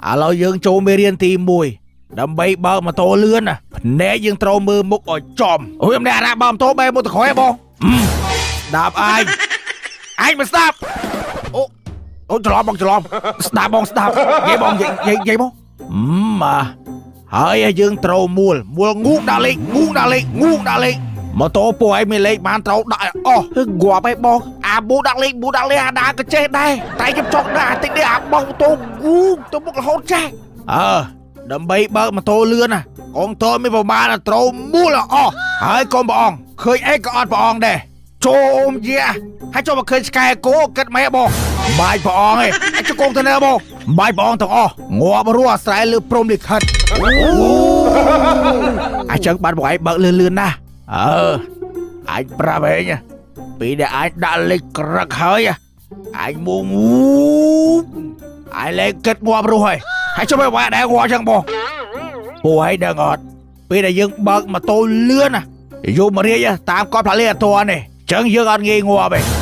ឥឡូវយើងចូលមេរៀនទី1ដើម្បីបើកម៉ូតូលឿនណាភ្នែកយើងត្រូវមើលមុខឲ្យចំអូយម្នាក់ណាបើកម៉ូតូបែរមុខទៅក្រោយហ៎បងស្ដាប់ឯងឯងមិនស្ដាប់អូអូច្រឡំបងច្រឡំស្ដាប់បងស្ដាប់និយាយបងនិយាយនិយាយបងអឺម៉ាហើយយើងត្រូវមួលមួលងូកដាក់លេខងូកដាក់លេខងូកដាក់លេខម៉ូតូពួកឯងមានលេខបានត្រូវដាក់ឲ្យអស់ងាប់ឯងបងអាប៊ូដាក់លេខប៊ូដាក់លេខអាដាក៏ចេះដែរតែខ្ញុំចង់ដាក់អាតិចនេះអាបងម៉ូតូងូកទៅមុខរហូតចេះអើដើម្បីបើកម៉ូតូលឿនណាកងតមានប្រមាណត្រូវមួលឲ្យអស់ហើយកុំប្រអងឃើញអីក៏អត់ប្រអងដែរចូលយាហើយចូលមកឃើញឆ្កែគោគិតម៉េចបងបាយប្រអងឯងអាចជកងទៅណាបងបាយប្រអងទាំងអស់ងាប់រស់អាស្រ័យលើព្រំលិខិត អញ្ចឹងបានបងឯងបើកលឿនលឿនណាស់អើអញប្រាប់ឯងពេលដែលអញដាក់លេខក្រឹកហើយអញមួងូអញលេខគិតងាប់រស់ហើយហើយចុះបែរដែរងាប់ចឹងបងពួកឯងដឹងអត់ពេលដែលយើងបើកម៉ូតូលឿនណាយកមករាជតាមកប់ផ្លាលេអត់ទាន់ទេចឹងយើងអត់ងាយងាប់ទេ